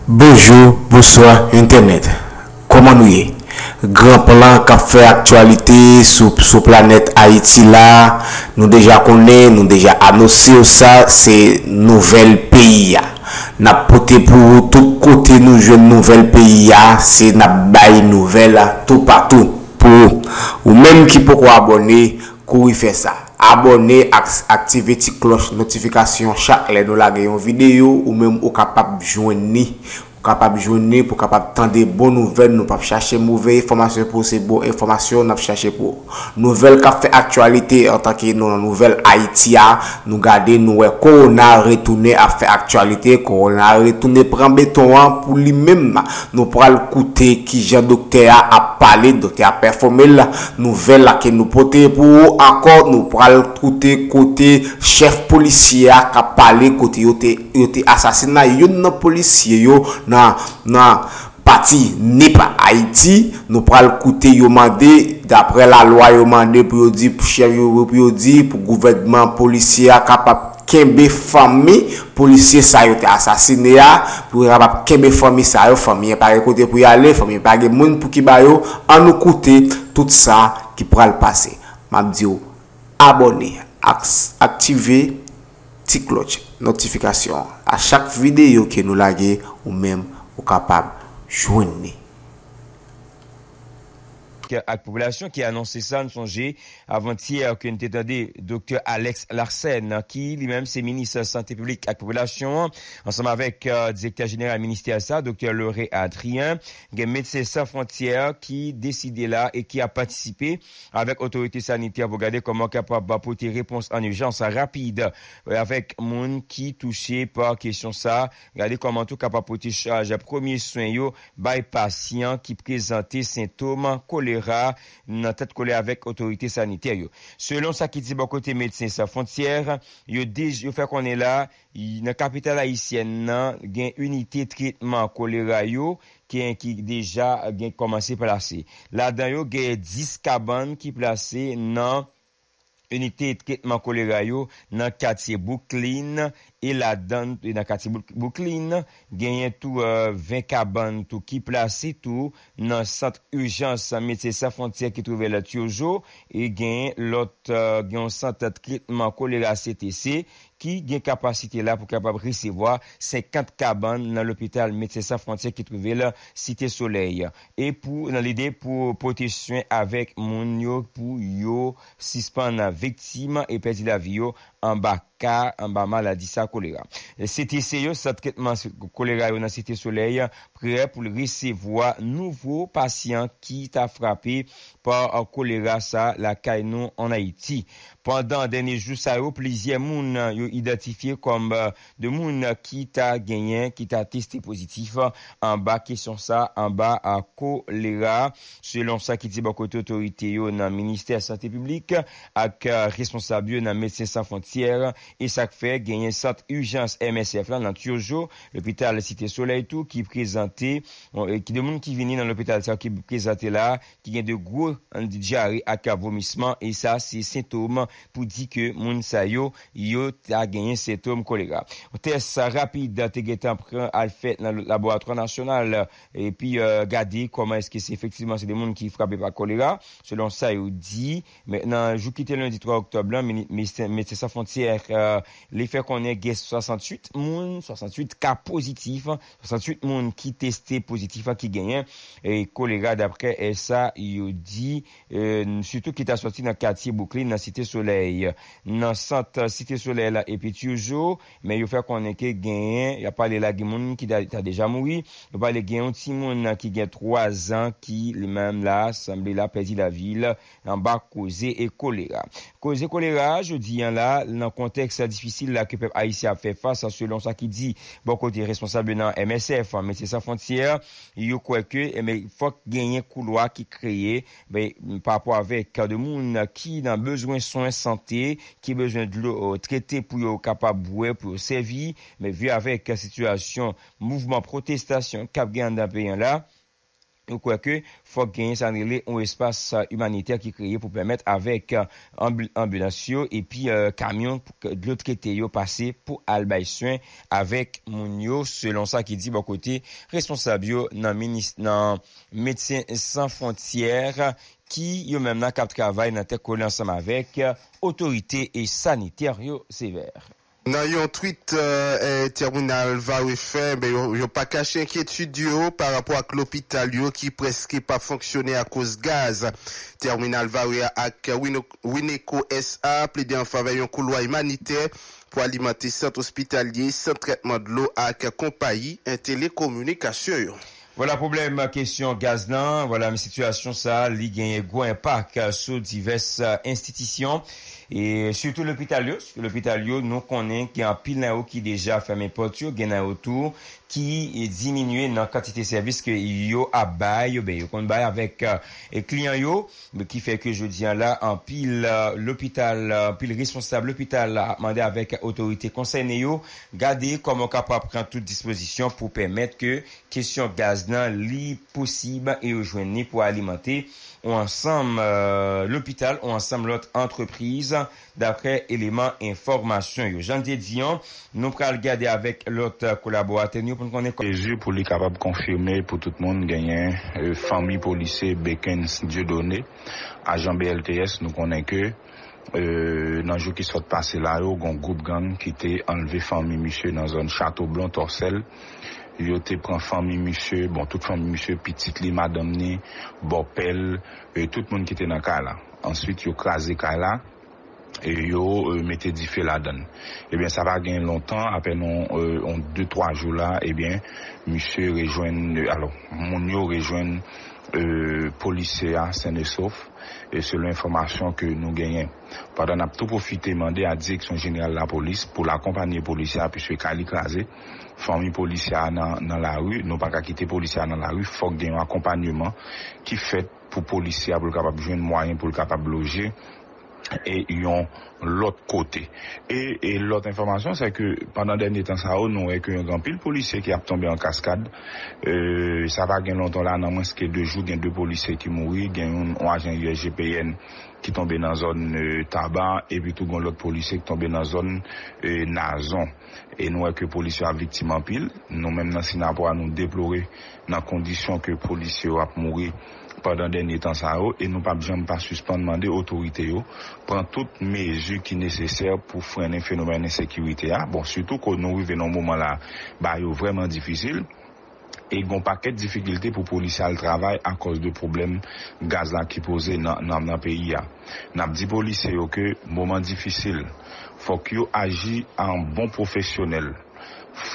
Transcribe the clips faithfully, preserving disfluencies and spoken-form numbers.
Bonjou, bonswa entènèt. Kòman nou ye? Gran plan k ap fè aktyalite sou, sou planèt Ayiti la, nou deja konnen, nou deja anonse w sa, se nouvèl peyi a. N ap pote pou ou tout kote nou jwenn nouvèl peyi a, se n ap bay nouvèl toupatou pou ou. Ou menm ki poko abòne, kouri fè sa. Abòne ak aktive ti klòch notifikasyon chak lè nou lage yon videyo, ou menm ou kapab jwenn li. Ou kapab jwenn li pou w kapab tande bon nouvèl. Nou p ap chache move enfòmasyon pou w, se bon enfòmasyon n ap chache pou ou. Nouvèl k ap fè aktyalite antanke nou nan nouvèl Ayiti a, nou gade, nou wè kowona retounen ap fè aktyalite, kowona retounen pran beton an pou li menm. Nou pral koute kijan doktè a ap pale, doktè a pèfòme l, nouvèl la ke nou pote pou ou ankò, nou pral koute kote chèf polisye a k ap pale, kote yo te, yo te asasina youn nan polisye yo nan, nan pati Nip, Ayiti. Nou pral koute yo mande, daprè lalwa, yo mande pou yo di, chèf yo, pou yo di, pou gouvènman polisye a kapab kenbe fanmi polisye sa yo te asasine a, pou yo kapab kenbe fanmi sa yo, fanmi an pa gen kote pou y ale, fanmi an pa gen moun pou ki ba yo. Ann nou koute tout sa ki pral pase. M ap di w, abòne, ak, aktive ti klòch notifikasyon an. A chak videyo ke nou lage, ou menm, ou kapab jwenn li. Ak popilasyon ki anonse sa, n sonje avantyè ke n te tande Doktè Alex Larsen, ki li menm se minis sante piblik ak popilasyon an, ansanm avèk, euh, direktè jeneral ministè sa, Doktè Laurent Adrien, gen Medsen San Fwontyè ki deside la e ki ap patisipe avèk otorite sanitè pou gade kòman kapab pote repons an ijans rapid, euh, avèk moun ki touche pa kesyon sa, gade kòman tou kapab pote chaj premye swen yo bay pasyan ki prezante sentòm kolera nan tèt kole avèk otorite sanitè yo. Selon sa ki di bò kote Medsen San Fwontyè, yo, yo fè konnen la, nan kapital ayisyèn nan, gen inite tretman kolera yo ki, ki deja gen kòmanse plase. Ladan yo, gen dis kabann ki plase nan inite tretman kolera yo nan katye Brooklyn, e ladan, e nan katye Brooklyn, genyen tou, euh, ven kabann tou ki plase tou nan sant ijans Medsen San Fwontyè ki twouve l Tyojo, e genyen lòt, euh, gen yon sant tretman kolera C T C ki gen kapasite la pou kapab resevwa senkant kabann nan lopital Medsen San Fwontyè ki twouve l Site Solèy. E pou, nan lide pou pote swen avèk moun yo, pou yo sispann viktim e pèdi lavi yo anba ka, anba maladi sa kolera. C T C yo, sant tretman kolera yo nan Site Solèy, prè pou l resevwa nouvo pasyan ki ta frape pa kolera sa lakay nou ann Ayiti. Pandan dènye jou sa yo, plizyè moun yo idantifye kòm, euh, de moun ki ta genyen, ki ta teste pozitif anba kesyon sa, anba, euh, kolera. Selon sa ki di bò kote otorite yo nan ministè sante piblik ak, euh, responsab yo nan Medsen San Fwontyè, e sa k fè genyen sant ijans M S F la nan Tyojo, lopital Site Solèy tou ki prezante, bon, e ki de moun ki vini nan lopital sa ki prezante la, ki gen de gwo dyare ak vomisman, e sa se sentòm pou di ke moun sa yo, yo ta genyen sentòm kolera. Yon tès rapid te gentan pran al fèt nan laboratwa nasyonal, epi, euh, gade kòman èske se efektivman se de moun ki frape pa kolera, selon sa yo di. Men nan jou ki te lendi twa oktòb la, Medsen San Fwontyè, euh, li fè konnen gen swasanntuit moun, swasanntuit ka pozitif, swasanntuit moun ki teste pozitif ki genyen, e, kolera, daprè, e, sa yo di, e, sitou ki ta sòti nan katye Brooklyn, nan Site Solèy. Nan sant Site Solèy la, epi Tyojo, men yo fè konnen ke genyen, y ap pale la, gen moun ki ta, ta deja mouri, yo pale gen yon timoun ki gen twa zan ki, li menm la, sanble la, pèdi lavi l anba koze e kolera. Koze kolera, jodi a la, nan kontèks difisil la ke pèp ayisyen ap fè fas, selon sa ki di bò kote responsab yo nan M S F, Medsen San Fwontyè, yo kwè ke, enben, fòk genyen koulwa ki kreye, ben, pa rapò avèk ka de moun ki nan bezwen swen sante, ki bezwen dlo, euh, trete pou yo kapab bwè, pou yo sèvi, men vi avèk sitiyasyon mouvman pwotestasyon k ap gen anndan peyi an la, yo kwè ke fòk genyen sa n rele yon espas, eh, imanitè ki kreye pou pèmèt avèk, eh, anbi-, anbilans yo epi, eh, kamyon k-, dlo trete yo pase pou al bay swen avèk moun yo, selon sa ki di bò kote responsab yo nan minis-, nan Medsen San Fwontyè, ki yo menm nan k ap travay nan tèt kole ansanm avèk, eh, otorite e sanitè yo sevè. Nan yon tweet, eh, eh, Tèminal Vare fè, ben, yo, yo pa kache enkyetid yo pa rapò ak lopital yo ki prèske p ap fonksyone akoz gaz. Tèminal Vare a ak Wino-, Wineco S A plede an favè yon koulwa imanitè pou alimante sant ospitalye, sant trètman dlo ak konpayi, eh, telekominikasyon yo. Vwala pwoblèm kesyon gaz lan, vwala sitiyasyon sa a, li genyen gwo enpak sou divès, eh, enstitisyon, e sitou lopital yo. Sitou lopital yo, nou konnen gen anpil nan yo ki deja fèmen pòt yo, gen nan yo tou ki diminye nan kantite sèvis ke yo ap bay, oubyen yo konn bay avèk, eh, kliyan yo, ki fè ke jodi a la, anpil, eh, lopital, eh, anpil responsab lopital la ap mande avèk otorite konsène yo, gade kòman yo kapab pran tout dispozisyon pou pèmèt ke kesyon gaz lan, li posib e yo jwenn li pou alimante yon ansanm, eh, lopital, yon ansanm lòt antrepriz, daprè eleman enfòmasyon yo. Jan n te di an, nou pral gade avèk lòt, eh, kolaboratè nou pou n konnen kò- Jezi pou li kapab konfime pou tout moun genyen, eh, fanmi polisye Bekens Dieudonné, ajan B L T S, nou konnen ke, eh, nan jou ki sot pase la yo, gon gwoup gang ki te anlve fanmi misye nan zòn Chateau Blanc, Tòsèl. Yo te pran fanmi misye, bon, tout fanmi misye, pitit li, madanm ni, bòpè l, eh, tout moun ki te nan kay la. Answit, yo kraze kay la, e yo, eh, mete dife ladan l. Ebyen, sa pa gen lontan, apèn yon, eh, yon de, twa jou la, ebyen, misye rejwenn, eh, alò, moun yo rejwenn, eh, polisye a, sen e sof, e selon enfòmasyon ke nou genyen. Pandan n ap tou pwofite mande a Direksyon Jeneral Lapolis pou l akonpanye polisye a, piske kay li kraze, fanmi polisye a nan, nan lari, nou pa ka kite polisye a nan lari, fòk gen yon akonpanyeman ki fèt pou polisye a, pou l kapab jwenn mwayen pou l kapab loje e yon lòt kote. E, e lòt enfòmasyon, se ke pandan dènye tan sa yo, nou wè ke gen anpil polisye ki ap tonbe an kaskad. E, sa pa gen lontan la, nan mwens ke de jou, gen de polisye ki mouri, gen yon, yon ajan U S G P N ki tonbe nan zòn, e, Taba, epi tou gen lòt polisye ki tonbe nan zòn, e, Nazon. E nou wè ke polisye yo ap viktim anpil. Nou menm nan Sinapwa, nou deplore nan kondisyon ke polisye yo ap mouri pandan dènye tan sa yo, e nou p ap janm pa sispann mande otorite yo pran tout mezi ki nesesè pou frennen fenomèn ensekirite a. Bon, sitou ke nou rive nan moman la, bagay yo vrèman difisil, e gon pakèt difikilte pou polisye al travay akòz de pwoblèm gaz la ki poze nan, nan, nan peyi a. N ap di polisye yo ke moman difisil, fòk yo aji an bon pwofesyonèl,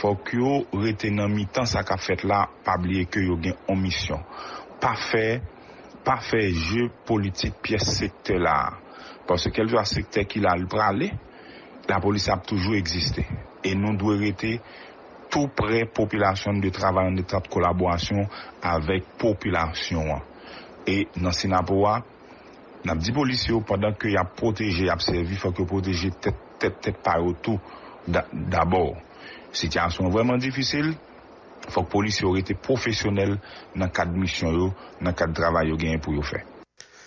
fòk yo rete nan mitan sa k ap fèt la, pa bliye ke yo gen on misyon. Pa fè, pa fè je politik pyès sektè la a. Paske kèlkeswa sektè ki la l prale, lapolis ap toujou egziste. E nou dwe rete tou prè popilasyon, n dwe travay an etrèt kolaborasyon avèk popilasyon an. E nan Sinapo a, n ap di polisye yo, pandan ke y ap pwoteje, y ap sèvi, fòk yo pwoteje tèt, tèt, tèt pa yo tou da-, dabò. Sitiyasyon an vrèman difisil, fòk polisye yo rete pwofesyonèl nan kad misyon yo, nan kad travay yo genyen pou yo fè.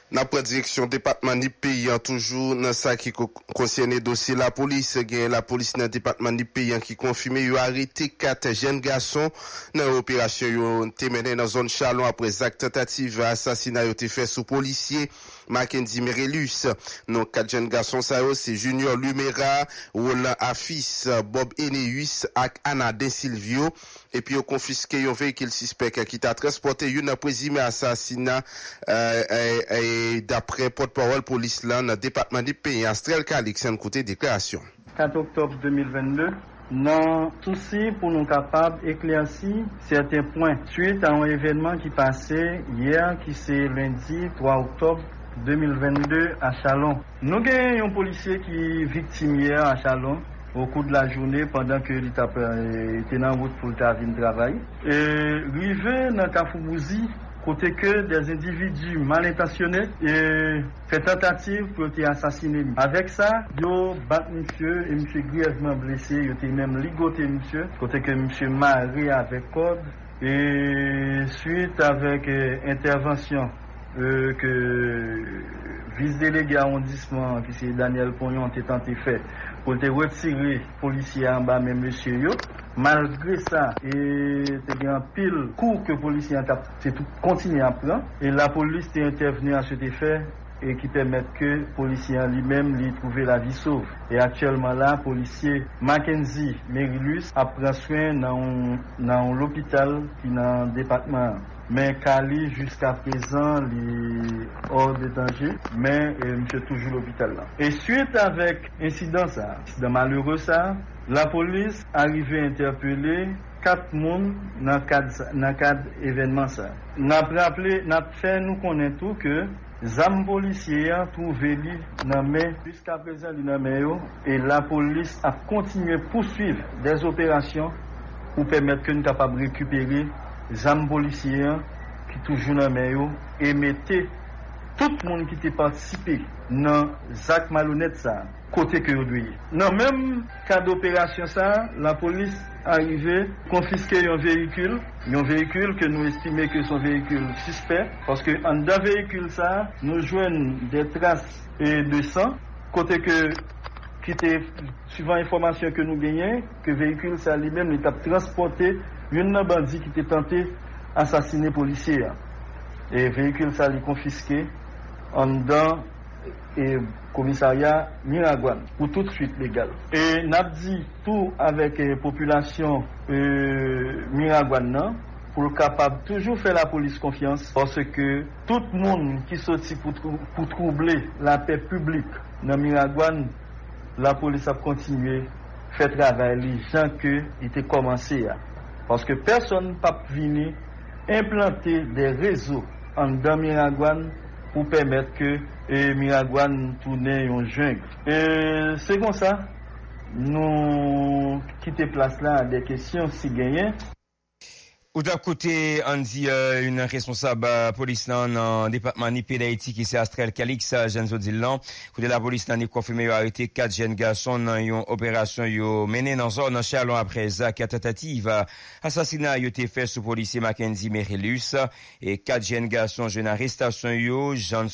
N ap pran direksyon depatman Nip peyi an toujou nan sa ki ko-, konsène dosye lapolis. Gen lapolis nan depatman Nip peyi an ki konfime yo arete kat jèn gason nan yon operasyon yo te mennen nan zòn Chalon apre zak tantativ asasina yo te fè sou polisye Mackendy Merelus. Non kat jèn gason sa yo se Junior Lumera, Roland Afis, Bob Eneus ak Anaden Silvio. Epi yo konfiske yon veyikil sispèk ki ta transpòte youn nan prezime asasina, eh, eh, eh, daprè pòtpawòl polis lan nan depatman Nip peyi an, Astrel Calix, ann koute deklarasyon. Kat oktòb de mil vennde, nan sousi pou nou kapab eklèsi sèten pwen, swit a yon evènman ki pase yè, ki se lendi twa oktòb de mil vennde a Chalon. Nou gen yon polisye ki viktim yè a Chalon, okou de lajounen, pandan ke li t ap, eh, te nan wout pou l ta vin travay. E rive nan Kafou Bouzi, kote ke des individus mal intentionnés, eh, fè tantativ pou yo te asasine li. Avèk sa, yo bat misye e misye griyèvman blese, yo te menm ligote misye, kote ke misye mare avèk kòd. E swit avèk, e, entèvansyon, e, ke vis delege awondisman an, ki se Daniel Ponyon, te tante fè, pou l te retire polisye a anba men mesye yo. Malgre sa, e, te gen anpil kou ke polisye an t ap, te tou kontinye ap pran, e lapolis te entèvni a se te fè, e ki pèmèt ke polisye an li menm li twouve lavi sov. E aktyèlman la, polisye Mackenzie Merilus ap pran swen nan yon, nan yon lopital ki nan depatman an. Men ka li jiska prezan li hors de danger, men, e, misye toujou lopital la. E swit avèk ensidan sa, ensidan malere sa, lapolis arive entèpele kat moun nan kad sa, nan kad evènman sa. N ap raple, n ap fè nou konnen tou ke zam polisye an twouve li nan men, jiska prezan li nan men yo, e lapolis ap kontinye pouswiv dèz operasyon pou pèmèt ke n kapab rekipere zam polisye an ki toujou nan men yo e mete tout moun ki te patisipe nan zak malonèt sa a kote ke yo dwe ye. Nan menm kad operasyon sa a, lapolis arive konfiske yon veyikil, yon veyikil ke nou estime ke se yon veyikil sispè, paske anndan veyikil sa a, nou jwenn de tras, e, de san, kote ke, ki te, suivan enfòmasyon ke nou genyen, ke veyikil sa a li menm, li t ap transpòte youn nan bandi ki te tante asasine polisye a. E veyikil sa a li konfiske anndan e komisarya Miragwàn pou tout swit legal. E n ap di tou avèk, e, popilasyon, e, Miragwàn nan, pou l kapab toujou fè lapolis konfyans, paske tout moun ki soti pou twou-, pou twouble lapè piblik nan Miragwàn, lapolis ap kontinye fè travay li jan ke li te kòmanse a. Paske pèsonn p ap vini enplante de rezo anndan Miragwàn pou pèmèt ke, e, Miragwàn tounen yon jeng. E se konsa, nou kite plas la a de kesyon si genyen. Ou t ap koute Andy, e, youn nan responsab, e, polis lan nan depatman Nipè Dayiti, ki se Astrel Calix, e, Jeanne Zodil lan. Kote lapolis lan li konfime yo arete kat jèn gason nan yon operasyon yo mennen nan zòn nan Chalon apre zak tantativ asasina yo te fè sou polisye Mackendy Merelus. E kat jèn gason jwenn arestasyon yo, Jeanne